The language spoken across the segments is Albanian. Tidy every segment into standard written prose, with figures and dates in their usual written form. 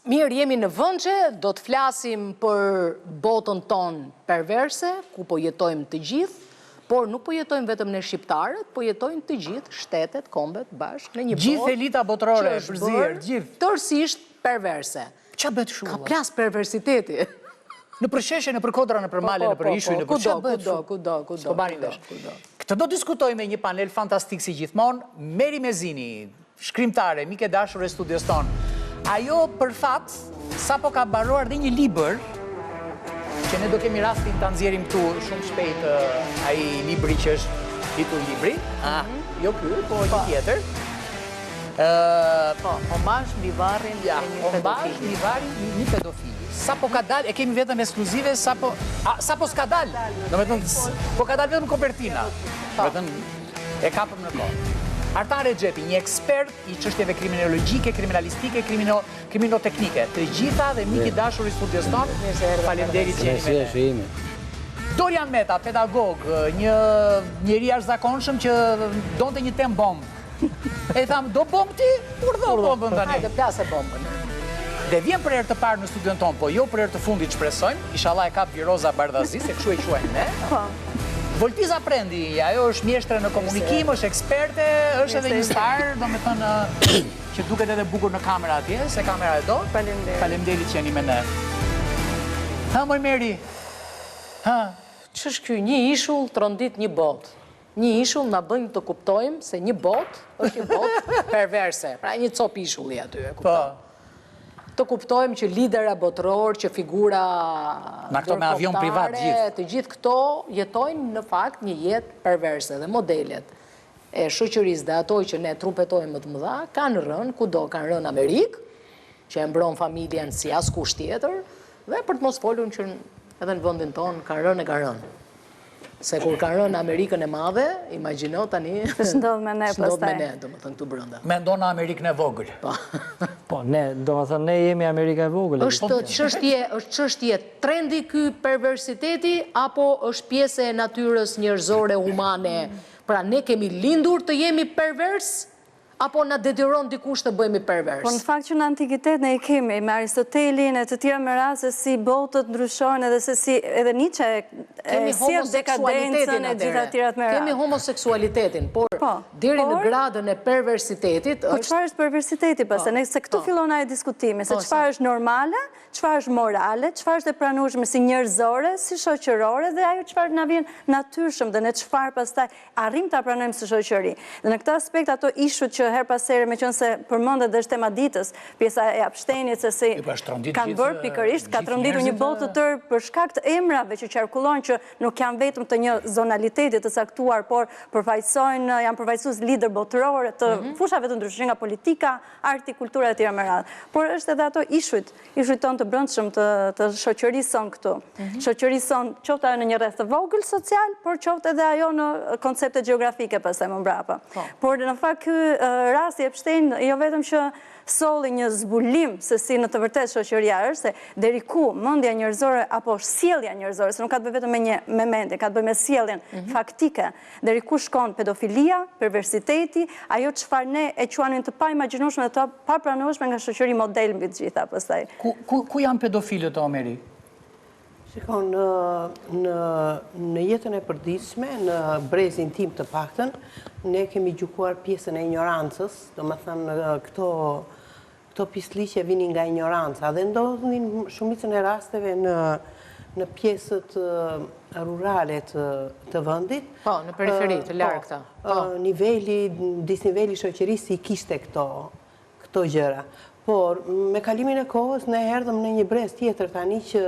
Mirë, jemi në Vençe, do të flasim për botën tonë perverse, ku po jetojmë të gjithë, por nuk po jetojmë vetëm ne shqiptarët, po jetojnë të gjithë shtetet, kombet bashkë në një Gjithë botë elita botërore që e është përzier, bërë gjithë. tërësisht perverse. Ça bëhet kështu? Ka valla? plas perversiteti. Nëpër sheshe, nëpër kodra, nëpër Po, male, po, nëpër po, ishuj, po, nëpër kudo, ça bëhet kudo, kështu? kudo, kudo, S'po marrim kudo, vesh. kudo. Këtë do diskutojmë me një panel fantastik si gjithmonë, Meri Mezini, Shkrimtare, mike e dashur e studios tonë. Ajo për fat sapo ka mbaruar dhe një libër që ne do kemi rastin ta nxjerrim këtu shumë shpejt ai libri që është titull libri. Ah, mhm. jo ky, po një po. tjetër. Ë, po, homazh mbi varrin e një pedofili. Homazh mbi varrin e një pedofili. Sapo ka dalë, e kemi vetëm ekskluzive, sapo a, sapo s'ka dalë. Domethënë, po ka dalë vetëm kopertina. Po. Domethënë, E kapëm në kohë. Artan Rexhepi, një ekspert i çështjeve kriminologjike, kriminalistike, krimino, kriminoteknike. Të gjitha dhe mik i dashur i studios tonë. Faleminderit që jeni me ne. Dorian Meta, pedagog, një njeri i jashtëzakonshëm që donte një temë bombë. E i thamë, do bombë ti? Urdhëro bombën tani. Hajde, plase bombën. Dhe vjen për herë të parë në studion tonë, po jo për herë të fundit shpresojmë, ishallah e kap viroza bardhazi, se kështu e quajmë ne. Po. Voltiza Prendi, ajo është mjeshtre në komunikim, është eksperte, është edhe një star, domethënë që duket edhe bukur në kamera atje, se kamera e do. Faleminderit. Faleminderit që jeni me ne. Ha, moj Meri. Ha. Ç'është ky një ishull trondit një botë. Një ishull na bën të kuptojmë se një botë është një botë perverse. Pra një copë ishulli aty, e kupton. Po. Të kuptojmë që lidera botërorë, që figura Na këto me avion privat ndërkombëtare, të gjithë këto jetojnë në fakt një jetë perverse dhe modelet e shoqërisë dhe ato që ne trumpetojmë më të mëdha kanë rënë kudo, kanë rënë në Amerikë, që e mbron familjen si askush tjetër, dhe për të mos folur që edhe në vendin tonë kanë rënë e kanë rënë. Se kur kanë rënë në Amerikën e Madhe, imagjino tani... Ç'ndodh me ne Ç'ndodh me pastaj. ne, domethënë këtu brenda. Mendo në Amerikën e vogël. Po. Po, ne, domethënë, ne jemi Amerika e vogël. Është çështje, është çështje trendi ky perversiteti apo është pjesë e natyrës njerëzore humane? Pra ne kemi lindur të jemi pervers Apo na detyron dikush të bëhemi pervers? Po në fakt që në antikitet ne i kemi, me Aristotelin e të tjera me radhë se si botët ndryshojnë edhe se si edhe Nietzsche e sjell dekadencën e gjitha të tjerat me radhë. Kemi homoseksualitetin, por po, deri në gradën e perversitetit po është... Po çfarë është perversiteti pastaj, po, se këtu po. fillon ai diskutimi, se çfarë është normale, çfarë është morale, çfarë është e pranueshme si njerëzore, si shoqërore dhe ajo çfarë na vjen natyrshëm dhe ne çfarë pastaj arrijmë ta pranojmë si shoqëri. Dhe në këtë aspekt ato ishujt që herë pas here, meqenëse përmendet dhe është tema e ditës, pjesa e Epsteinit se si kanë bërë pikërisht, ka tronditur një botë të tërë për shkak të emrave që qarkullojnë që nuk janë vetëm të një zonaliteti të caktuar, por përfaqësojnë, janë përfaqësues liderë botërorë të mhm. fushave të ndryshme, nga politika, arti, kultura e tjera me radhë. Por është edhe ato ishujt Ishujt tonë të brendshëm të, të shoqërisë sonë këtu. Mm Shoqërisë sonë, qoftë ajo në një rreth të vogël social, por qoftë edhe ajo në koncepte gjeografike pastaj më mbrapa. Po. Por në fakt ky rasti Epstein jo vetëm që solli një zbulim se si në të vërtetë shoqëria është, se deri ku mendja njerëzore apo sjellja njerëzore, se nuk ka të bëjë vetëm me një me mendje, ka të bëjë me sjelljen mm -hmm. faktike, Deri ku shkon pedofilia, perversiteti, ajo çfarë ne e quanim të paimagjinueshme dhe të papranueshme nga shoqëri model mbi të gjitha pastaj. Ku ku ku janë pedofilët o Meri? Shiko, në në në jetën e përditshme, në brezin tim të paktën, ne kemi gjykuar pjesën e injorancës, domethënë këto Këto pisllëqe vinin nga injoranca dhe ndodhnin shumicën e rasteve në në pjesët rurale të të vendit. Po, në periferi, të largëta. Po, niveli, disniveli i shoqërisë i kishte këto këto gjëra. Por, me kalimin e kohës, ne erdhëm në një brez tjetër tani që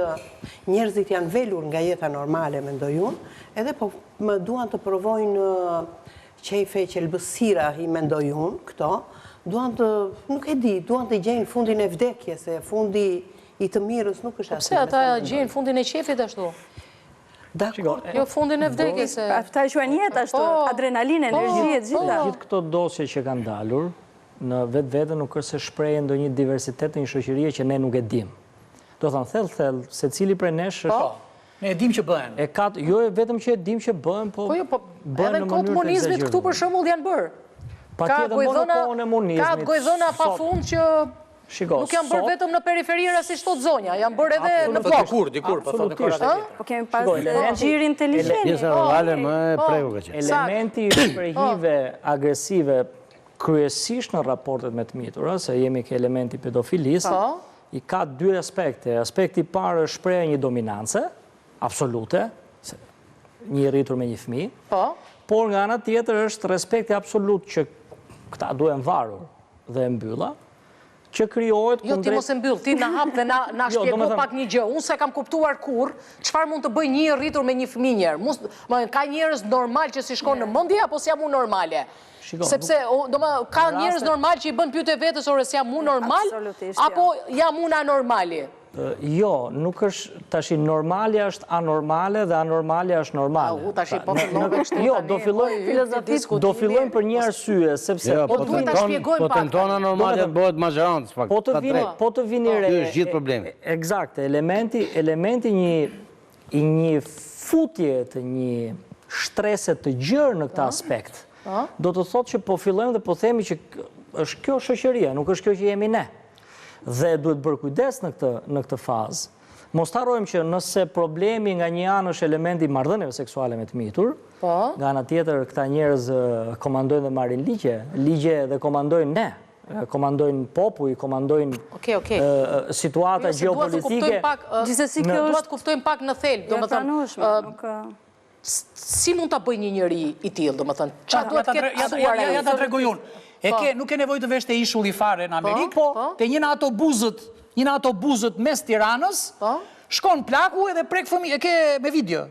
njerëzit janë velur nga jeta normale, mendoj unë, edhe po më duan të provojnë Qejfe qelbësira i mendoj unë këto, duan të, nuk e di, duan të gjejnë fundin e vdekjes, se fundi i të mirës nuk është Po aty, pse me ata sa mendoj. gjejnë fundin e qejfit ashtu? Dakord, Jo fundin e vdekjes se Ata e quajnë jetë ashtu, Po, adrenalinë, po, energji e po. gjitha. Gjithë këto dosje që kanë dalur, në vetvete nuk është se shprehin ndonjë diversitet të një shoqërie që ne nuk e dimë. Do thënë, thellë thellë, secili prej nesh është Po. Ne e dim që bëhen. E ka, jo e vetëm që e dim që bëhen, po Po jo, po bëhen edhe në në kohë të mënyrë të monizmit këtu ekzagjeruar. për shembull janë bërë. Ka Patjetër, mo në gojëdhëna, kohën e ka monizmit, gojëdhëna pa sot fund që. Shiko, Nuk janë bërë vetëm në periferira siç thotë zonja, janë bërë edhe në bllok. Dikur, dikur, po thotë kohërat e vjetra. Po kemi pas gjirin te liqeni. Pjesa rurale më e po. prekur ka qenë. Elementi i shprehive agresive kryesisht në raportet me të mitura, se jemi ke elementi i pedofilisë, po. i ka dy aspekte. Aspekti i parë është shprehja e një dominance, absolute, se një i rritur me një fëmijë. Po. Por nga ana tjetër është respekti absolut që këta duhen varur dhe e mbylla, që krijohet Jo, ti mos e mbyll, ti na hap dhe na na jo, shpjego pak një gjë. Unë s'e kam kuptuar kurrë çfarë mund të bëjë një i rritur me një fëmijë një herë. Më ka njerëz normal që s'i shkon në mendje apo s'jam unë normale? Sepse, do më, ka njerëz normal që i bën pyetje vetes ore s'jam unë normal apo jam unë anormali? Jo, nuk është, tashi normalja është anormale dhe anormalja është normale. U, tashi po fillove kështu Jo, do fillojmë do fillojmë për një arsye, sepse jo, po duhet ta shpjegojmë pak. Po tenton anormalja të bëhet mazhorancë fakt. Po të vini, po të vini re. Ky është gjithë problemi. Ekzakte, elementi, elementi një i një futje të një shtrese të gjerë në këtë po. aspekt. Po. Do të thotë që po fillojmë dhe po themi që është kjo shoqëria, nuk është kjo që jemi ne. Dhe duhet bërë kujdes në këtë, në këtë fazë. Mos të harrojmë që nëse problemi nga një anë është elementi i marrëdhënieve seksuale me të mitur, po. nga ana tjetër këta njerëz komandojnë dhe marrin ligje, ligje dhe komandojnë ne, komandojnë popuj, komandojnë okay, okay. situata jo, gjeopolitike. Gjithsesi kjo është duhet të kuptojmë pak në thelb, domethënë, nuk Si mund ta bëjë një njeri i tillë, domethënë, ça duhet të ketë pësuar ai? Ja ta tregoj unë. E ke, nuk ke nevojë të vesh te ishulli fare në Amerikë, po, po. te një nga autobuzët, një nga autobuzët mes Tiranës, po. shkon plaku edhe prek fëmijë, e ke me video.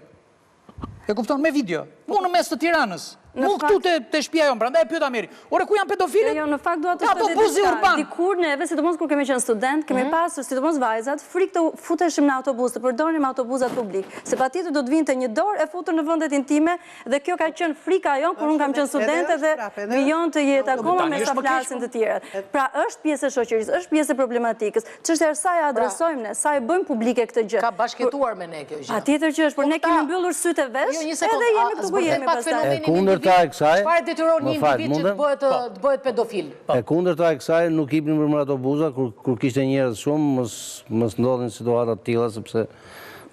E kupton me video. Mu në mes të Tiranës. Mu këtu te te shtëpia jonë, prandaj e pyeta Meri. Ore ku janë pedofilët? Jo, jo, në fakt dua të shtoj edhe diçka. Dikur neve, sidomos kur kemi qenë student, kemi mhm. pasur, sidomos vajzat, frikë të futeshim në autobus, të përdornim autobusat publik, se patjetër do të vinte një dorë e futur në vendet intime dhe kjo ka qenë frika jonë kur unë kam qenë studente dhe vijon të jetë akoma me sa flasin të tjerët. Pra është pjesë e shoqërisë, është pjesë e problematikës. Çështja është sa e pra, adresojmë ne, sa e bëjmë publike këtë gjë. Ka bashkëjetuar me ne kjo gjë. Patjetër që është, por po ne kemi mbyllur sytë e vesh, jo, edhe jemi këtu ku jemi pastaj. E kundërta e kësaj, çfarë detyron një individ që të bëhet po. të bëhet pedofil? Po. E kundërta e kësaj nuk hipnim për autobuza kur kur kishte njerëz shumë, mos mos ndodhin situata të tilla sepse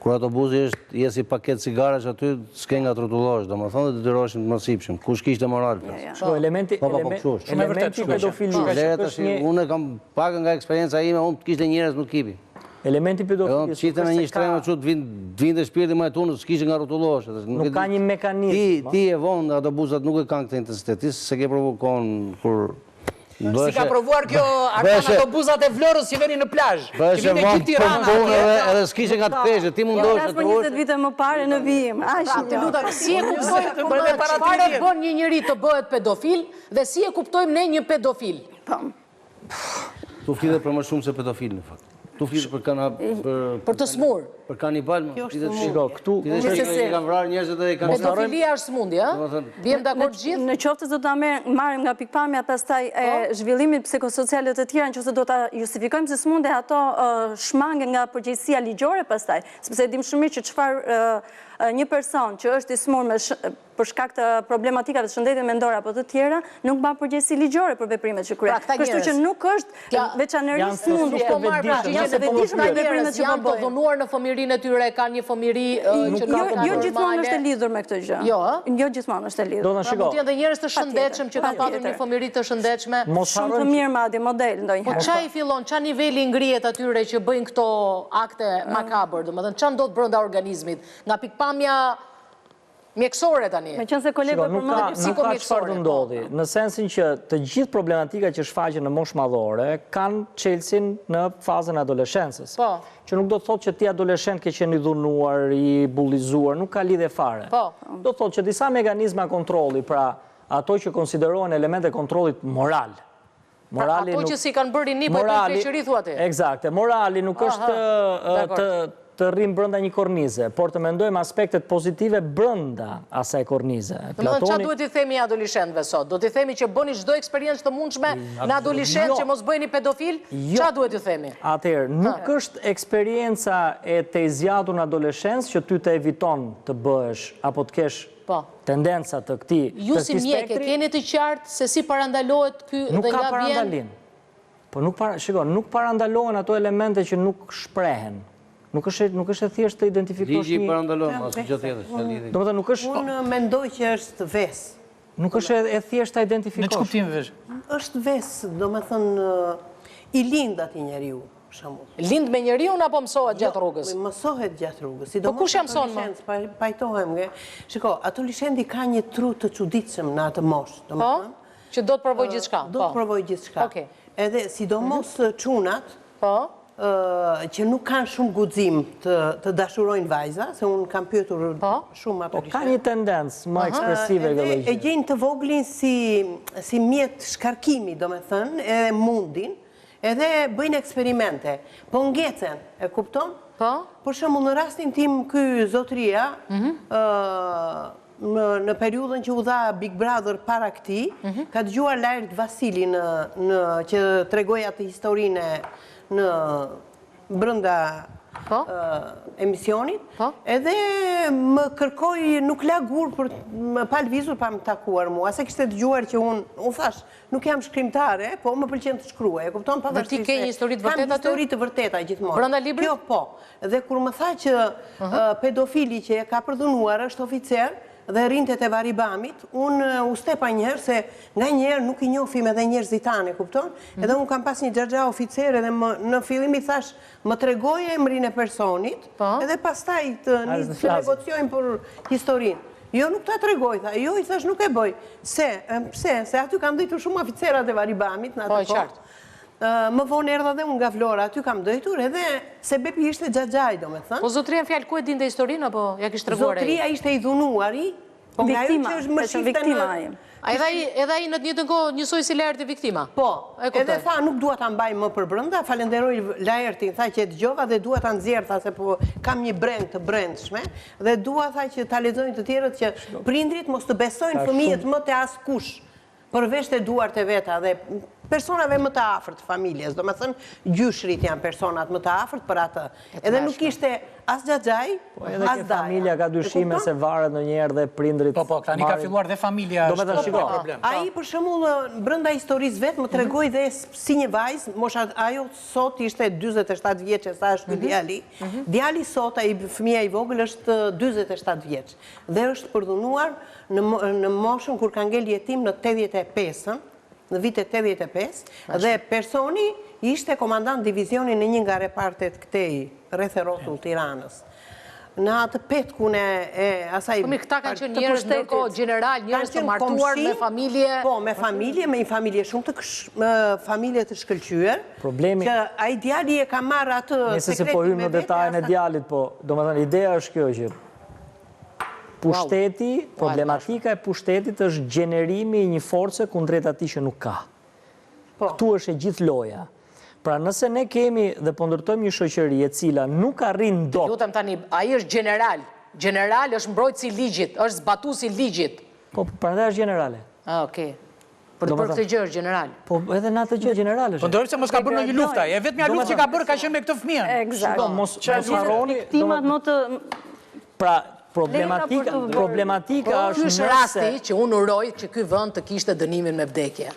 kur autobuzi është je si paketë cigaresh aty, s'ke nga të rrotullohesh, domethënë dhe detyroheshim të mos hipshim. Kush kishte moral? Po, po elementi po, po, po, elementi pedofilisë. Unë kam pak nga eksperienca ime, unë të kishte njerëz nuk hipi. Elementi pedofilisë. Të qite në një shtrembër kështu të vinte shpirti më e tunës, s'kishe nga rrotullohesh. Nuk ka një mekanizëm. Ti e vonë, autobusat nuk e kanë këtë intensitet. Ti s'e ke provu kohën kur S'i ka provuar kjo Artan autobusat e Vlorës që venin në plazh. Që vinte gjithë Tirana. Bëheshe vonë edhe edhe s'kishe nga të ktheheshe, ti mundohesh të truash. 20 vite më parë në vijim. Aq. Pra, të lutem, si e kuptojmë çfarë e bën një njeri të bëhet pedofil dhe si e kuptojmë ne një pedofil? Po. Tu flitet për më shumë se pedofil në fakt. Tu flitet për kana për për të smur. Për kanibal, më. Kjo është Shiko, këtu gjithsesi kanë vrarë njerëzit dhe i kanë Pedofilia është smundje, ë? Biem dakord gjithë? Në qoftë se do ta marrim nga pikëpamja pastaj e po. zhvillimit psikosocial e të tjera, në qoftë se do ta justifikojmë si smundje, ato shmangen nga përgjegjësia ligjore pastaj, sepse e dimë shumë mirë që çfarë një person që është i smur me për shkak të problematikave të shëndetit mendor apo të tjera, nuk mban përgjegjësi ligjore për veprimet që kryen. Pra, Kështu që nuk është veçanërisht sëmundje. Po marr pra, janë të vetëdijshëm për veprimet që po bëjnë. Janë të dhunuar në fëmijërinë e tyre, kanë një fëmijëri që nuk jo, jo gjithmonë është e lidhur me këtë gjë. Jo, ë? Jo gjithmonë është e lidhur. Do të shiko. Pra mund të jenë dhe njerëz të shëndetshëm që kanë patur një fëmijëri të shëndetshme. Shumë të mirë madje, model ndonjëherë. Po ça i fillon, ça niveli ngrihet atyre që bëjnë këto akte makabër, domethënë ça ndodh brenda organizmit, nga pikëpamja Mjekësore tani. Meqenëse kolegu e përmendi psikomjekësore. Nuk ka çfarë të ndodhi, po. në sensin që të gjithë problematikat që shfaqen në moshë madhore kanë çelësin në fazën e adoleshencës. Po. Që nuk do të thotë që ti adoleshent ke qenë i dhunuar, i bullizuar, nuk ka lidhje fare. Po. Do të thotë që disa mekanizma kontrolli, pra ato që konsiderohen elemente kontrollit moral, Pra, Morali ato që s'i kanë bërë rini, po e bëjnë pleqëri, thua ti? Ekzakte. Morali nuk është të të rrimë brenda një kornize, por të mendojmë aspektet pozitive brenda asaj kornize. Domethënë, ça duhet t'i themi adoleshentëve sot? Do t'i themi që bëni çdo eksperiencë të mundshme në adoleshencë jo. që mos bëheni pedofil? Jo. Ça duhet t'i themi? Atëherë, nuk është eksperienca e tejzgjatur në adoleshencë që ty të eviton të bëhesh apo të kesh Po. Tendenca të këtij Ju si mjek e keni të qartë se si parandalohet ky dhe nga vjen? Nuk ka parandalim. Po nuk para, shiko, nuk parandalohen ato elemente që nuk shprehen. Nuk është nuk është e thjeshtë të identifikosh një Ligji parandalon, asgjë tjetër, s'ka lidhje. Domethënë nuk është Unë mendoj që është ves. Nuk është e thjeshtë ta identifikosh. Në ç'kuptim ves? Është ves, domethënë i lind atij njeriu, për shembull. Lind me njeriun apo mësohet gjatë jo, rrugës? Mësohet gjatë rrugës. Po kush ia mëson më? Pajtohem, nge. Shiko, adoleshenti ka një tru të çuditshëm në atë moshë, po? domethënë. Që do të provojë gjithçka. Do të po. provojë gjithçka. Okej. Edhe sidomos mhm. çunat, po. që nuk kanë shumë guxim të, të dashurojnë vajza, se unë kam pyetur po? shumë ato. Po ka një tendencë më ekspresive kjo gjë. E gjejnë të voglin si si mjet shkarkimi, domethënë, edhe mundin, edhe bëjnë eksperimente. Po ngecen, e kupton? Po. Për shembull, në rastin tim ky zotëria, mhm. ë Në në periudhën që u dha Big Brother para këtij, ka dëgjuar Laert Vasilin në në që tregoi atë historinë në brenda po? emisionit, po? edhe më kërkoi nuk la gur për më pa lëvizur pa më takuar mua, se kishte dëgjuar që unë, unë thashë, nuk jam shkrimtare, po më pëlqen të shkruaj, e kupton pavarësisht. Dhe ti ke një histori të vërtetë aty? Kam histori të vërteta gjithmonë. Brenda librit? Kjo po. Dhe kur më tha që pedofili që e ka përdhunuar është oficer dhe rrinte te varri i Bamit, unë u stepa njëherë se nganjëherë nuk i njofim edhe njerëzit tanë, e kupton? Edhe unë kam pas një xhaxha oficer edhe më, në fillim i thashë më tregoj emrin e personit, edhe pastaj të nis të negociojmë për historinë. Jo, nuk ta tregoj, tha. Jo, i thashë nuk e bëj. Se, pse? Se aty kanë ndejtur shumë oficerat e Varri Bamit në atë kohë. Po, e qartë. Më vonë erdha dhe unë nga Vlora, aty kam ndejtur edhe sebepi ishte xhaxhai, domethënë. Po zotëria në fjalë ku e dinte historinë apo ia kishte treguar ai? Zotëria ishte i dhunuari, po nga ajo që është më shifte në... A edhe ai, edhe ai në të njëjtën kohë njësoj si Laerti viktima? Po, edhe tha nuk dua ta mbaj më përbrenda, falenderoj Laertin, tha që e dëgjova dhe dua ta nxjerr, tha se po kam një brengë të brendshme dhe dua tha që ta lexojnë të tjerët që prindërit mos të besojnë fëmijët më te askush. Përveç te duart e veta dhe personave më të afërt të familjes, domethënë gjyshrit janë personat më të afërt për atë. Edhe nuk ishte as xhaxhai, po as daja. Po familja ka dyshime se varet ndonjëherë dhe prindërit. Po, po, tani ka filluar dhe familja është një problem. Ai për shembull brenda historisë vet më tregoi dhe si një vajzë, mosha ajo sot ishte 47 vjeçe sa është ky mhm. djali. Mhm. Djali sot ai fëmija i vogël është 47 vjeç dhe është përdhunuar Në në moshën kur ka ngel jetim në 85-ën, në vitet 85, dhe personi ishte komandant divizioni në një nga repartet këtej, rreth e rrotull Tiranës. Në atë petkun e, e asaj Po mirë, këta kanë qenë njerëz ndërkohë gjeneral, njerëz të martuar me familje. Po, me familje, me një familje shumë të ksh, familje të shkëlqyer. Problemi që ai djali e ka marrë atë sekretin me vete. Nëse po hyjmë në detajen e djalit, po, domethënë ideja është kjo që Pushteti, problematika e pushtetit është gjenerimi i një force kundrejt atij që nuk ka. Po. Këtu është e gjithë loja. Pra nëse ne kemi dhe po ndërtojmë një shoqëri e cila nuk arrin dot. Të lutem tani, ai është gjeneral. Gjeneral është mbrojtësi i ligjit, është zbatuesi i ligjit. Po, prandaj është gjenerale. Ah, okay. Për të bërë këtë gjë është gjeneral. Po edhe në atë gjë gjeneral është. Po ndërsa mos ka bërë ndonjë luftë ai, e vetmja luftë që ka bërë ka qenë me këtë fëmijën. Eksakt. Mos mos harroni, viktimat më të Pra, problematika problematika po, është Ky është rasti që unë uroj që ky vend të kishte dënimin me vdekje.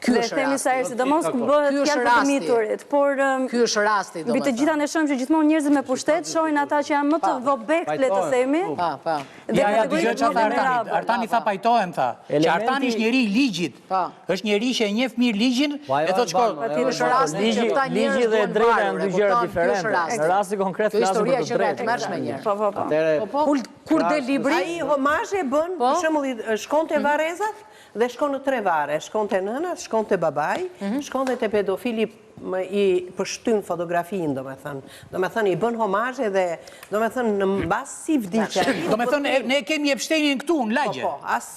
Ky është rasti. Themi sa herë, sidomos kur bëhet fjalë për të miturit, por ky është rasti, domethënë. Mbi të gjitha ne shohim që gjithmonë njerëzit me pushtet shohin ata që janë më të vobektë, le të themi. Pa, pa. Ja, ja, dëgjoj çfarë tha Artani. Artani tha pajtohem tha. Që Artani është njeri i ligjit. Është njeri që e njeh mirë ligjin, e thotë shko. Ky është rasti që këta njerëz Ligji dhe e drejta janë dy gjëra diferente. Në rastin konkret flasim për të drejtën. Po, po, po. Po, po. Kur del libri? Ai homazhe bën, për shembull, shkon te varrezat dhe shkon në tre varre, shkon te nëna, shkon te babai, shkon dhe te pedofili Më i pështyn fotografinë, domethënë. Domethënë, i bën homazhe dhe, domethënë, në mbasi vdiq ai... Domethënë, ne kemi Epsteinin këtu, në lagje. Po, po, as,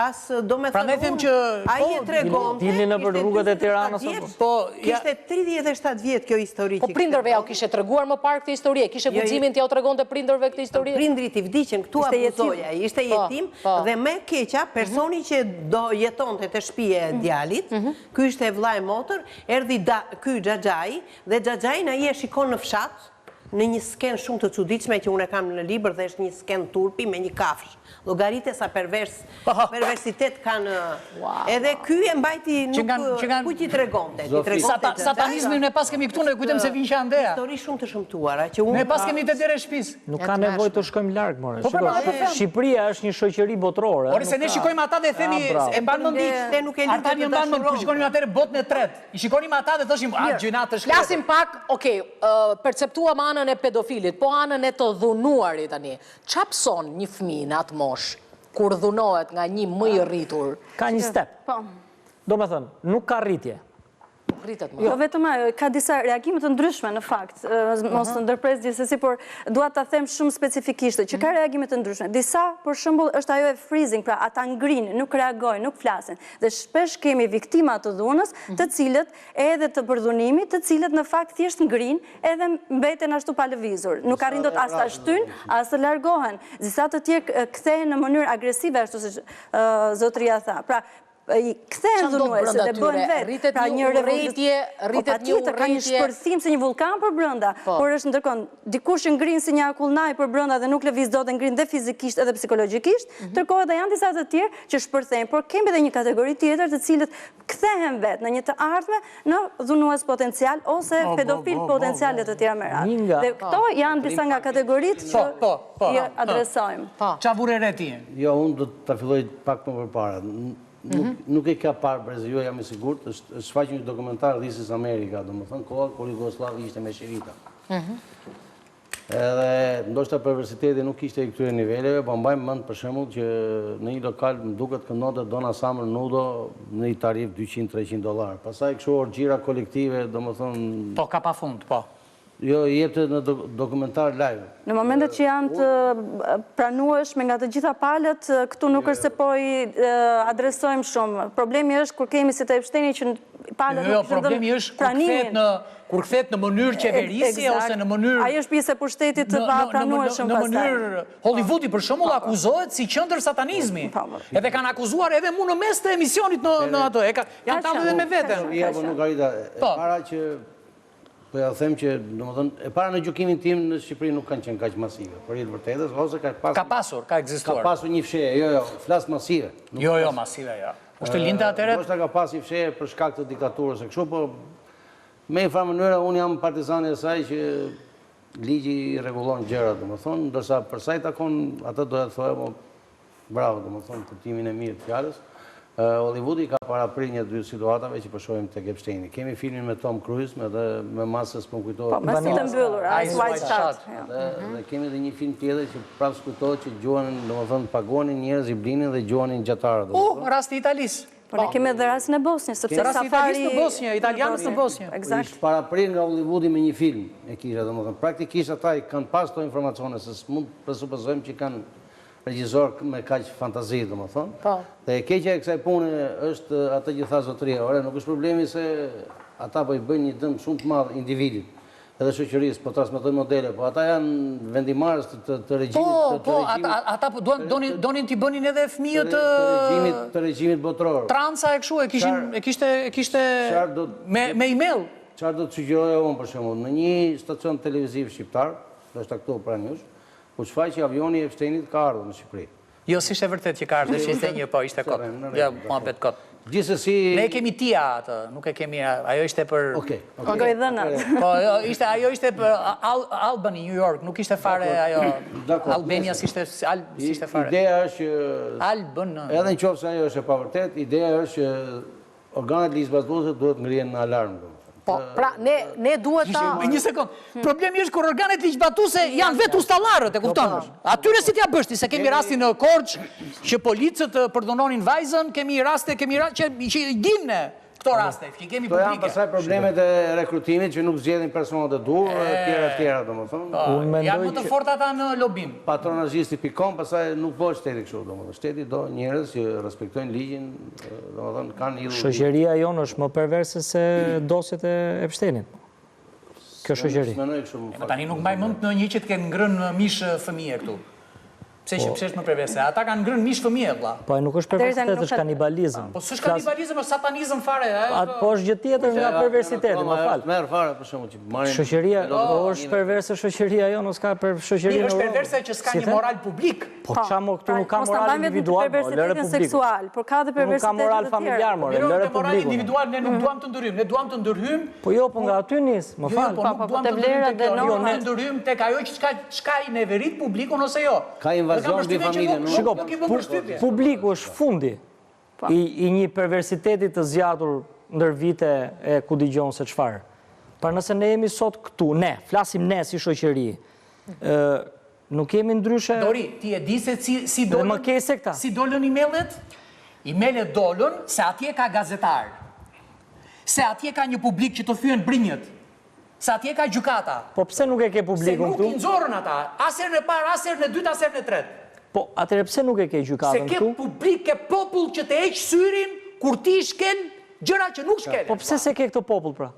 as, domethënë, Prandaj them që... Ai e tregonte... Dilni nëpër rrugët e Tiranës, apo? Po, Kishte 37 vjet kjo histori Po, prindërve jua kishe treguar më parë këtë histori, e kishe jo, guximin t'jua tregonte prindërve këtë histori? Prindërit i vdiqën, këtu abuzoi ai, ishte po, jetim, po. dhe më e keqja, personi që do jetonte te shtëpia e djalit, mhm. Ky ishte vëlla e motër, erdhi da, ky xhaxhai, dhe xhaxhain ai e shikon në fshat, Në një skenë shumë të çuditshme që unë e kam në libër dhe është një skenë turpi me një kafshë. Llogarite sa pervers, perversitet ka në... Edhe ky e mbajti nuk... Kujt i tregonte? T'i tregonte të Satanizmin ne paskemi këtu, ne kujtojmë se vijnë që andeja. Histori shumë të shëmtuara, që unë... Ne paskemi te dera e shpisë. Nuk ka nevojë të shkojmë larg, more. Po, pra, po, po, Shqipëria është një shoqëri botërore. Ore, se ne shikojmë ata dhe themi, e mban mend Te nuk e linte të dashuronte. Kur shikonim atëherë botën e tretë, i shikonim ata dhe thoshim, a, gjynah të shkretë. Flasim pak, okej, perceptuam anën e pedofilit, po anën e të dhunuarit tani. Ça pëson një fëmijë në atë moshë, kur dhunohet nga një më i rritur? Ka një step. Po. Domethënë, nuk ka rritje. Nuk rritet më. Jo vetëm ajo, ka disa reagime të ndryshme në fakt, mos të ndërpres gjithsesi, por dua ta them shumë specifikisht, që ka reagime të ndryshme. Disa, për shembull, është ajo e freezing, pra ata ngrinë, nuk reagojnë, nuk flasin. Dhe shpesh kemi viktima të dhunës, të cilët edhe të përdhunimit, të cilët në fakt thjesht ngrinë edhe mbeten ashtu pa lëvizur. Nuk arrijnë dot as ta shtyjnë, as të largohen. Disa të tjerë kthehen në mënyrë agresive, ashtu siç zotëria tha. Pra, kthehen dhunuesit dhe bëhen vetë. Pra një urrejtje, rritet po, një urrejtje. Ka një shpërthim si një vullkan përbrenda, po. por është ndërkohë dikush që ngrin si një akullnajë përbrenda dhe nuk lëviz dot dhe ngrin dhe fizikisht edhe psikologjikisht, mhm. ndërkohë edhe janë disa të tjerë që shpërthejnë, por kemi edhe një kategori tjetër të cilët kthehen vetë në një të ardhme në dhunues potencial ose pedofil potencial e të tjera me radhë. Dhe këto janë disa nga kategoritë që i adresojmë. Ça vure re ti? Jo, unë do ta filloj pak më përpara. Mhm. Nuk e ka parë brezi juaj, jam i sigurt, është shfaqur një dokumentar This is America, domethënë koha kur Jugosllavi ishte me shirita. Mhm. Edhe ndoshta perversiteti nuk ishte i këtyre niveleve, po mbaj mend për shembull që në një lokal më duket këndonte Donna Summer nudo në një tarifë 200-300 dollar. Pastaj kështu orgjira kolektive, domethënë Po ka pafund, po. Jo, i jepte në dokumentar live. Në momentet që janë të pranueshme nga të gjitha palët, këtu nuk është se po i adresojmë shumë. Problemi është kur kemi si te Epsteini që palët jo, jo, problemi është kur kthehet në kur kthehet në mënyrë qeverisje ose në mënyrë Ai është pjesë e pushtetit të papranueshëm pastaj. Në mënyrë Hollywoodi për shembull akuzohet si qendër satanizmi. Po, po. Edhe kanë akuzuar edhe mu në mes të emisionit në në atë. E ka janë tallë edhe me veten. Jo, po nuk arrita. E po. para që po ja them që, domethënë, e para në gjykimin tim në Shqipëri nuk kanë qenë kaq masive, për hir të vërtetës, ose ka pasur Ka pasur, ka ekzistuar. Ka pasur një fshehje, jo, jo, flas masive. Jo, jo, masive, jo. Kush të linte atëherë? Ndoshta ka pas një fshehje për shkak të diktaturës e kështu, po me një farë mënyre unë jam partizani i asaj që ligji i rregullon gjërat, domethënë, ndërsa për sa i takon atë doja të thoja, po bravo, domethënë, kuptimin e mirë të fjalës. Hollywoodi ka paraprirë një dy situatave që po shohim tek Epsteini. Kemi filmin me Tom Cruise, me dhe me masë s'po më kujtohet. Po, me sytë e mbyllur, Eyes Wide Shut. Dhe, dhe kemi edhe një film tjetër që prapë s'kujtohet që gjuanin, domethënë paguanin njerëz i blinin dhe gjuanin gjatarët. Uh, rasti i Italisë. Po ne kemi edhe rastin e Bosnjës, sepse safari... Rasti i Italisë në Bosnjë, italianët në Bosnjë. Ekzakt. Ishte paraprirë nga Hollywoodi me një film, e kisha, domethënë, praktikisht ata i kanë pas këto informacione, se s'mund të presupozojmë që kanë regjisor me kaq fantazi, domethënë. Po. Dhe e keqja e kësaj pune është atë që tha zotëria, ore, nuk është problemi se ata po i bëjnë një dëm shumë të madh individit edhe shoqërisë, po transmetojnë modele, po ata janë vendimmarrës të, të, të regjimit po, të, të po, regjimit, ata, ata po duan donin donin t'i bënin edhe fëmijët të, të regjimit të regjimit botëror. Transa e kështu e kishin e kishte e kishte do, me me email. Çfarë do të sugjeroja unë për shembull, në një stacion televiziv shqiptar, ndoshta këtu pranë jush, U shfaq që avioni i Epsteinit ka ardhur në Shqipëri. Jo, s'ishte vërtet që ka ardhur, ishte një, po, ishte kot. Jo, muhabet kot. Gjithsesi Ne e kemi tia atë, nuk e kemi, ajo ishte për Okej, okej. Gojëdhënat. Po, jo, ishte ajo ishte për Albany, New York, nuk ishte fare ajo. Albania s'ishte, s'ishte fare. Ideja është që Albën. Edhe në qoftë se ajo është e pavërtetë, ideja është që Organet ligjzbatuese duhet ngrihen në alarm, domethënë. Po, pra, ne, ne duhet ta... Një sekond. Problemi është kur organet ligjzbatuese janë vetë ustallarët, e kupton? Po, po. Atyre si t'ia bësh ti, se kemi rastin në Korçë që policët përdhunonin vajzën, kemi raste, kemi raste që, që i dim ne këto raste, që i kemi publike. Këto janë pastaj problemet e rekrutimit që nuk zgjedhin personat e duhur, e tjera, e tjera, domethënë. Po, janë më të fortë ata në lobim. Patronazhisti pikë com, pastaj nuk bëhet shteti kështu, domethënë. Shteti do njerëz që respektojnë ligjin, Domethënë kanë idhull. Shoqëria jonë është më perverse se dosjet e Epsteinit. Kjo shoqëri. S'mendoj kështu më fakt. Tani nuk mbaj mend ndonjë që të ketë ngrënë mish fëmije këtu. Pse që pse është më perverse? Ata kanë ngrënë mish fëmije vëlla. Po nuk është perversitet, është kanibalizëm. Po s'është kanibalizëm, është satanizëm fare. Po është gjë tjetër nga perversiteti, më fal. Merr fare për shembull që marrin. Shoqëria, po është perverse shoqëria jonë, s'ka për shoqërinë. Është perverse që s'ka një moral publik. Po po ça mo këtu nuk ka moral individual, mo, lëre publikun. seksual, por ka dhe perversitet të tjerë. Nuk ka moral familjar, more, lëre publikun. Moral individual ne nuk duam të ndërhyjmë, ne duam të ndërhyjmë. Po jo, po nga aty nis, më jo, fal. Jo, po nuk duam të ndërhyjmë tek kjo, jo, ne ndërhyjmë tek ajo që çka çka i neverit publikun ose jo. Ka invazion mbi familjen, nuk. Shiko, publiku është fundi po. i i një perversiteti të zgjatur ndër vite e ku di unë se çfarë. Pra nëse ne jemi sot këtu, ne, flasim ne si shoqëri, ë Nuk jemi ndryshe. Dori, ti e di se si si dolën. Dhe më keq se këta. Si dolën emailet? Emailet dolën se atje ka gazetarë. Se atje ka një publik që të thyen brinjët. Se atje ka gjykata. Po pse nuk e ke publikun këtu? Se nuk i nxorën ata, as herën e parë, as herën e dytë, as herën e tretë. Po, atëherë pse nuk e ke gjykatën këtu? Se ke publik, ke popull që të heq syrin kur ti shkel gjëra që nuk shkelen. Po pse s'e ke këtë popull pra?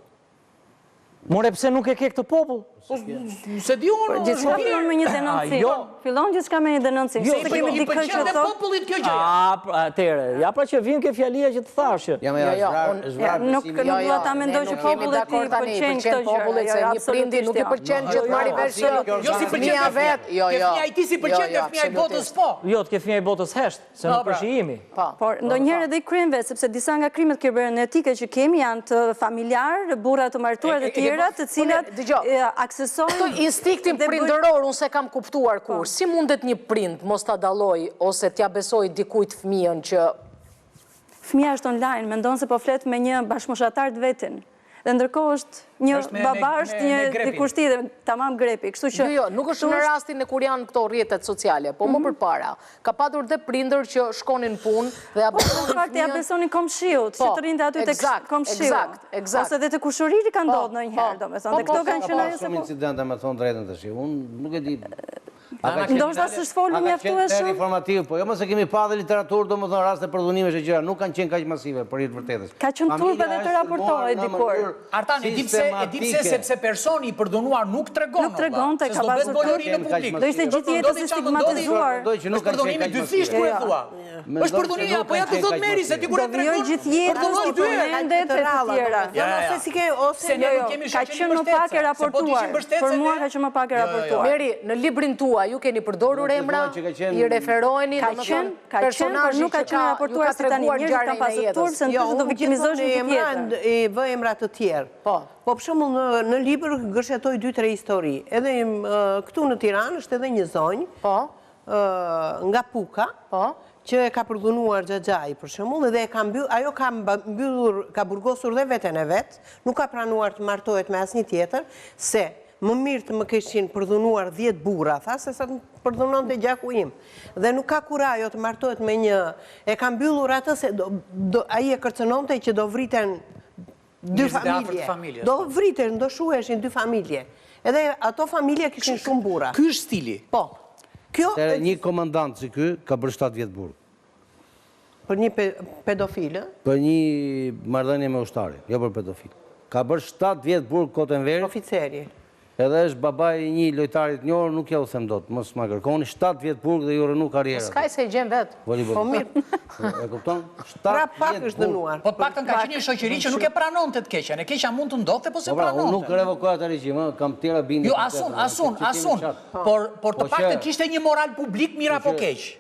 More pse nuk e ke këtë popull? Po s'e di unë. Po, gjithçka fillon me një denoncim. Jo. Fillon gjithçka me një denoncim. Jo, se kemi dikë që thotë popullit kjo gjë. A, pra, atëherë, ja pra që vijmë ke fjalia që të thashë. Ja, jo, jo, unë nuk nuk dua ta mendoj që popullit i pëlqen këto gjëra. Jo, jo, një prindi nuk i pëlqen që të marrë vesh jo, jo, s'i pëlqen vet. Jo, jo. Ke fëmija i tij s'i pëlqen, ke fëmija i botës po. Jo, te fëmija i botës hesht. Se nuk pra. është i imi. Po. Por, ndonjëherë edhe i kryen vetë, sepse disa nga krimet kibernetike që kemi janë të familjarë, burra të martuar dhe tjera, të cilat aksesojnë... Këtë instinktin prindëror, unë s'e kam kuptuar kurrë. Po. Si mundet një prind mos ta dallojë ose t'ia besojë dikujt fëmijën që... Fëmija është online, mendon se po flet me një bashkëmoshatar të vetin. Dhe ndërkohë është një baba, është një dikush tjetër, tamam grepi. Kështu që Jo, jo, nuk është në rastin e kur janë këto rrjetet sociale, po më mhm. përpara. Ka patur dhe prindër që shkonin në punë dhe ia po, besonin fëmijën. Po, ia besonin komshiut, që po, të rrinte aty tek komshiu. Eksakt, eksakt. Ose dhe te kushëriri ka po, ndodhur ndonjëherë, domethënë. Dhe këto kanë qenë ajo se po. Shumë incidente me thënë të drejtën tash. Unë nuk e di Ndoshta s'është folur mjaftueshëm. Ka qenë informativ, po jo mos e kemi pa dhe literaturë, domethënë raste përdhunimesh e gjëra, nuk kanë qenë kaq masive për hir të vërtetës. Ka qenë turp edhe të raportohej dikur. Artan, e di pse, e di pse sepse personi i përdhunuar nuk tregon. Nuk tregonte, ka pasur turp. Do ishte gjithë jetës i stigmatizuar. Është përdhunimi dyfish kur e thua. Është përdhunimi apo ja të thotë Meri se ti kur e tregon. Do gjithë jetës i përmendet e të tjera. Ose si ke ose se ne nuk kemi Ka qenë më pak e raportuar. Për mua ka qenë më pak e raportuar. Meri, në librin tuaj ju keni përdorur emra, i referoheni, ka qenë, ka qenë, por nuk ka qenë raportuar si tani. Njerëzit kanë pasur turp se ndryshe do viktimizoheshin gjithë jetën. I vë emra të tjerë. Po. Po për shembull në libër gërshetoj 2-3 histori. Edhe këtu në Tiranë është edhe një zonjë. Po. Nga Puka. Po. Që e ka përdhunuar xhaxhai për shembull edhe e ka mbyll, ajo ka mbyllur, ka burgosur dhe veten e vet, nuk ka pranuar të martohet me asnjë tjetër, se më mirë të më kishin përdhunuar 10 burra, tha, se sa të më përdhunonte gjaku im. Dhe nuk ka kurajo të martohet me një, e ka mbyllur atë se do, do, ai e kërcënonte që do vriten dy familje. Do vriten, do shuheshin dy familje. Edhe ato familje kishin shumë burra. Ky është stili. Po. Kjo një komandant si ky ka bërë 7 vjet burg. Për një pedofil, ë? Për një marrëdhënie me ushtarin, jo për pedofil. Ka bërë 7 vjet burg kohët e Enverit. Oficeri. Edhe është babai i një lojtari të njohur, nuk ja u them dot, mos ma kërkoni, 7 vjet burg dhe iu rrënu karriera. Po s'ka se e gjen vetë. Po mirë. E kupton? 7 pra, pak është dënuar. Po të paktën ka qenë një shoqëri që nuk e pranonte të keqen. E keqja mund të ndodhte, po s'e po pra, pranonte. Unë nuk revokoj atë regjim, ë, kam tjera bindje. Jo, as unë, as unë, as unë. Por por të paktën kishte një moral publik mirë apo keq.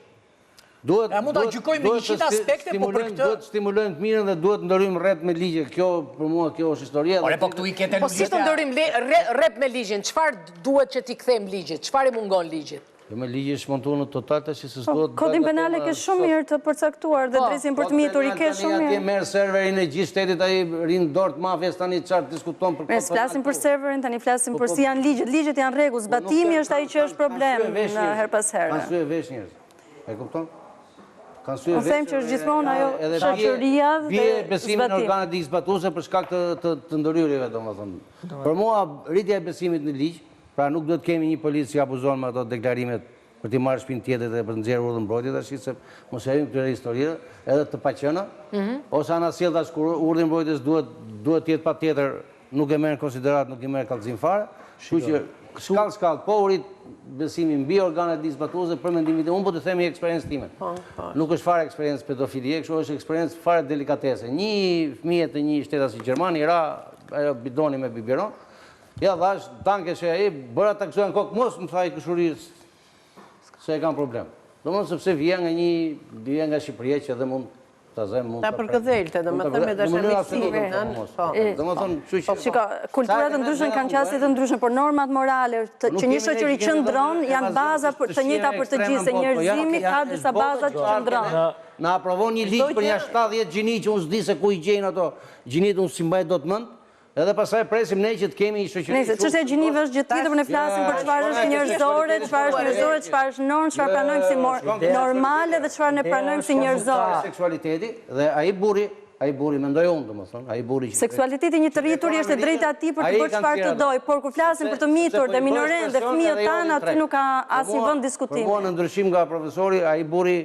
Duhet Ja mund ta gjykojmë në 100 aspekte, po për këtë duhet të stimulojmë të mirën dhe duhet të ndërhyjmë rreptë me ligje. Kjo për mua kjo është historia. Ore po këtu i ke Po si të ndërhyjmë rreptë me ligjin? Çfarë duhet që t'i kthejmë ligjit? Çfarë i mungon ligjit? Jo me ligji është montuar në total tash se po, s'duhet. Kodin penal e ke shumë mirë të përcaktuar dhe po. drejtësinë për të mitur i ke shumë mirë. Atje merr serverin e gjithë shtetit ai rri në dorë të mafias tani çfarë diskuton për kodin. Ne flasim për serverin tani flasim po, për si janë ligjet. Ligjet janë rregull, zbatimi është ai që është problem në herë pas here. Kanë sy e vesh njerëz. E kupton? Kanë sy e vesh. Unë them që është gjithmonë ajo shoqëria dhe zbatimi. Bie besimi në organet ligjzbatuese për shkak të të, të ndërhyrjeve, domethënë. Për mua rritja e besimit në ligj, pra nuk duhet kemi një polic që abuzon me ato deklarimet për t'i marrë shpinë tjetrit dhe për të nxjerrë urdhër mbrojtje tash se mos e hyjmë këtyre historive, edhe të paqena, mhm. ose anasjelltas kur urdhri i mbrojtjes duhet duhet të jetë patjetër. nuk e merr në konsideratë, nuk i merr kallëzim fare, kështu që shkallë shkallë po u rrit besimi mbi organet ligjzbatuese për mendimin tim, unë po të them një eksperiencë time. Po, po. Nuk është fare eksperiencë pedofilie, kështu është eksperiencë fare delikatese. Një fëmije të një shtetasi gjerman i ra ajo bidoni me biberon. Ja dhash, danke schön ai, bëra ta gëzoja në kokë, mos më tha i kushërisë se e kam problem. Domethënë sepse vija nga një vija nga Shqipëria që edhe mund ta zëmë mund ta përkëdhelte, domethënë me dashamirësi, po. Domethënë, kështu që Shiko, kultura të ndryshme kanë qasje të ndryshme, por normat morale që një shoqëri qëndron janë baza për të njëjta për të gjithë, se po, njerëzimi ka disa baza që qëndron. Na aprovon një ligj për nja 70 gjini që unë s'di se ku i gjejnë ato gjinitë, unë s'i mbaj dot mend, Edhe pastaj presim ne që të kemi një shoqëri Nëse çështja e gjinive është gjë tjetër, por ne flasim për çfarë është njerëzore, çfarë është njerëzore, çfarë është normë, çfarë pranojmë si normale dhe çfarë ne pranojmë si njerëzore. Seksualiteti dhe ai burri, ai burri mendoj unë, domethënë, ai burri që Seksualiteti i një të rrituri është e drejta e tij për të bërë çfarë të dojë, por kur flasim për të mitur dhe minorenë dhe fëmijët tanë, aty nuk ka asnjë vend diskutimi. Për mua në ndryshim nga profesori, ai burri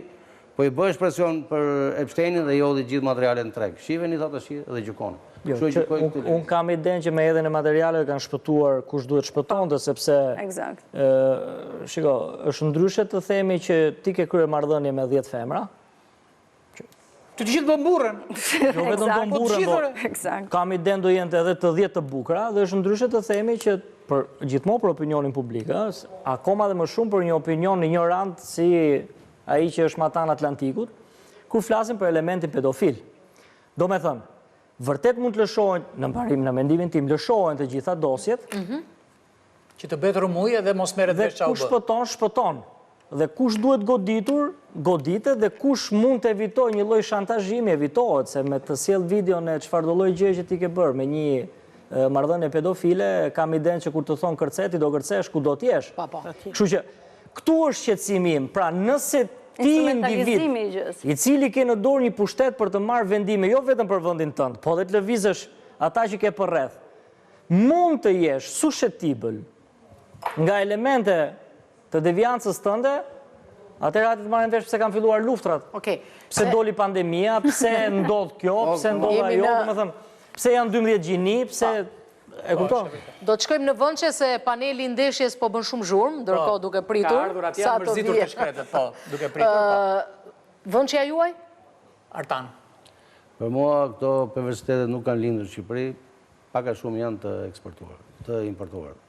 Po i bëhesh presion për Epsteinin dhe i hodhi gjithë materialet në treg. Shiheni tha tash dhe gjykoni. Jo, që unë kam idenë që me hedhjen e materialeve kanë shpëtuar kush duhet shpëtonte, sepse... Eksakt. Shiko, është ndryshe të themi që ti ke kryer marrëdhënie me 10 femra, Të gjithë do mburren. Jo vetëm do mburren, po kam idenë do jenë edhe të 10 të bukura, dhe është ndryshe të themi që për gjithmonë për opinionin publik, akoma dhe më shumë për një opinion ignorant si ai që është matanë Atlantikut, kur flasim për elementin pedofil. Domethënë, vërtet mund të lëshohen, në mbarim, në mendimin tim, lëshohen të gjitha dosjet, mhm. që të bëhet rrëmujë dhe mos merret vesh ça u bë. Dhe kush shpëton, shpëton. Dhe kush duhet goditur, goditet dhe kush mund të evitojë një lloj shantazhimi, evitohet, se me të sjellë videon e çfarëdo lloj gjëje që ti ke bërë me një marrëdhënie pedofile, kam idenë që kur të thonë kërce, ti do kërcesh kudo të jesh. Po, po. Kështu që këtu është shqetësimi im. Pra, nëse ti individ, i cili ke në dorë një pushtet për të marrë vendime jo vetëm për vendin tënd, po dhe të lëvizësh ata që ke përreth, mund të jesh susceptible nga elemente të deviancës tënde, atëherë hajde të marrim vesh pse kanë filluar luftrat. Okej. Pse doli pandemia, pse ndodh kjo, po, pse ndodh ajo, domethënë, pse janë 12 gjini, pse e kupton? Do të shkojmë në Vënçe se paneli i ndeshjes po bën shumë zhurmë, ndërkohë po, duke pritur. Ka ardhur atje, janë mërzitur të shkretët, po, duke pritur, po. Vënçja juaj? Artan. Për mua këto perversitetet nuk kanë lindur në Shqipëri, pak a shumë janë të eksportuar, të importuar.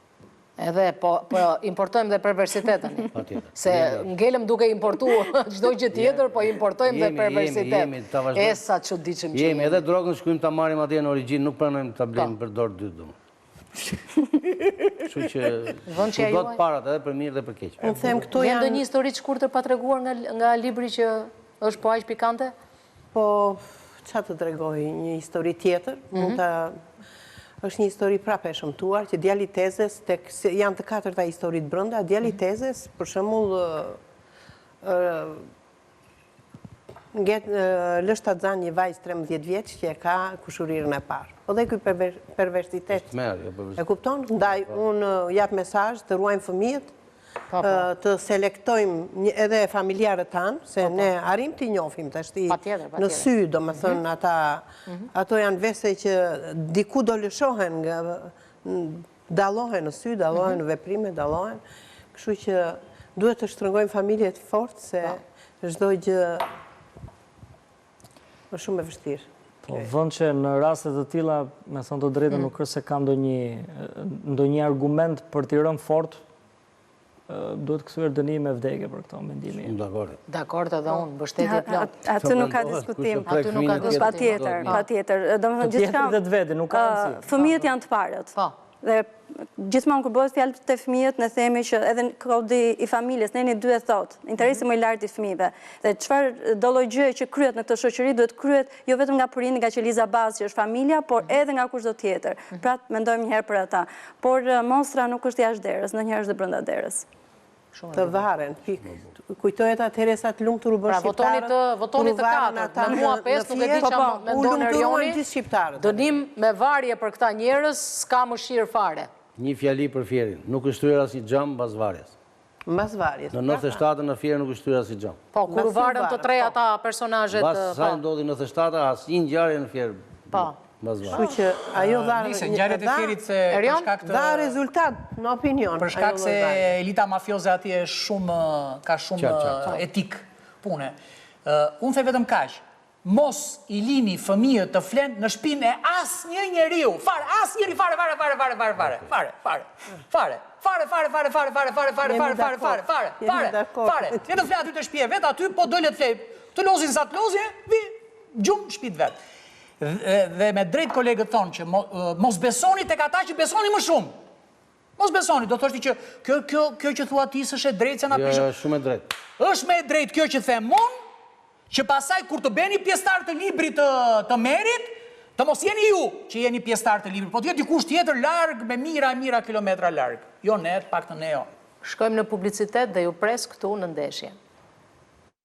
Edhe, po, po importojmë dhe perversitet tani. Patjetër. Se ngelëm duke importu çdo gjë tjetër, po importojmë dhe perversitet. E sa të çuditshëm që jemi. Jemi, edhe drogën shkojmë ta marrim atje në origjinë, nuk pranojmë ta blejmë po. për dorë dytë, domethënë. Kështu që ku do të parat edhe për mirë dhe për keq. Unë them këto janë ndonjë histori të shkurtër pa treguar nga nga libri që është po aq pikante? Po, ça të tregoj, një histori tjetër, mund mhm. ta... është një histori prapë e shëmtuar, që djali i tezes, tek, janë të katërta historitë brenda, djali i mhm. tezes, për shembull, nget, lë shtatzënë një vajzë 13 vjeç që e ka kushurirën e parë. Po dhe ky perversitet, jo e kupton? Ndaj, po. unë jap mesazh të ruajmë fëmijët, Po, po. të selektojmë edhe familjarët tanë, se po, ne arrijmë t'i njohim tashti në sy, domethënë, mhm. ata, mhm. ato janë vese që diku do lëshohen, nga, dallohen në sy, dallohen mhm. në veprime, dallohen, kështu që duhet të shtrëngojmë familjet fort, se çdo gjë është shumë e vështirë. Po, vënd që në raste të tilla, me thënë të drejtën, mm. nuk është se kam ndonjë argument për t'i rënë fort, duhet kthyer dënim me vdekje për këto mendimi. Shumë dakord. Dakord edhe unë, mbështetje e plotë. Aty nuk ka diskutim. Aty nuk ka diskutim. Patjetër, patjetër. Domethënë gjithçka. Të tjetrit dhe të vetin, nuk ka rëndësi. Fëmijët janë të parët. Po. Dhe gjithmonë kur bëhet fjalë te fëmijët, ne themi që edhe kodi i familjes, neni 2 e thotë, interesi mhm. më i lartë i fëmijëve. Dhe çfarëdo lloj gjëje që kryhet në këtë shoqëri duhet kryhet jo vetëm nga prindi, nga qeliza bazë që është familja, por mhm. edhe nga kushdo tjetër. Mhm. Pra të mendojmë një herë për ata. Por monstra nuk është jashtë derës, ndonjëherë është dhe brenda derës. Të varen, pikë. Kujtohet atëherë sa të lumtur u bënë pra, shqiptarët, votoni të katërt, me mua 5, nuk e di ça po, po, mendon Erioni, dënim me varje për këta njerëz, s'ka mëshirë fare. Një fjali për Fierin, nuk është thyer asnjë xham mbas varjes. Mbas varjes. Në 97-ën në Fier nuk është thyer asnjë xham. Po, kur u varën të tre po. ata personazhet. Mbas saj ndodhi 97-a, asnjë ngjarje në Fier. Po. Kështu që ajo dha Nise, ngjarjet e Fierit se për shkak të dha rezultat në opinion. Për shkak se elita mafioze atje është shumë ka shumë etikë pune. Unë them vetëm kaq. Mos i lini fëmijët të flenë në shpinë e asnjë njeriu. Fare, asnjëri fare, fare, fare, fare, fare, fare, fare, fare. Fare, fare, fare, fare, fare, fare, fare, fare, fare, fare, fare, fare, fare, fare. Le të fle aty te shtëpia vet, aty po do le të flej. Të lozin sa të lozin, vi gjumë në shtëpi të vet. Dhe me drejt kolegët thonë që mos besoni tek ata që besoni më shumë. Mos besoni, do thoshti që kjo kjo kjo që thua ti s'është e drejtë se na jo, prishën. Jo, është shumë e drejtë. Është më e drejtë kjo që them unë, që pastaj kur të bëheni pjesëtar të librit të të Merit, të mos jeni ju që jeni pjesëtar të librit, po të jetë dikush tjetër larg me mijëra e mijëra kilometra larg. Jo ne, të paktën ne jo. Shkojmë në publicitet dhe ju pres këtu në ndeshje.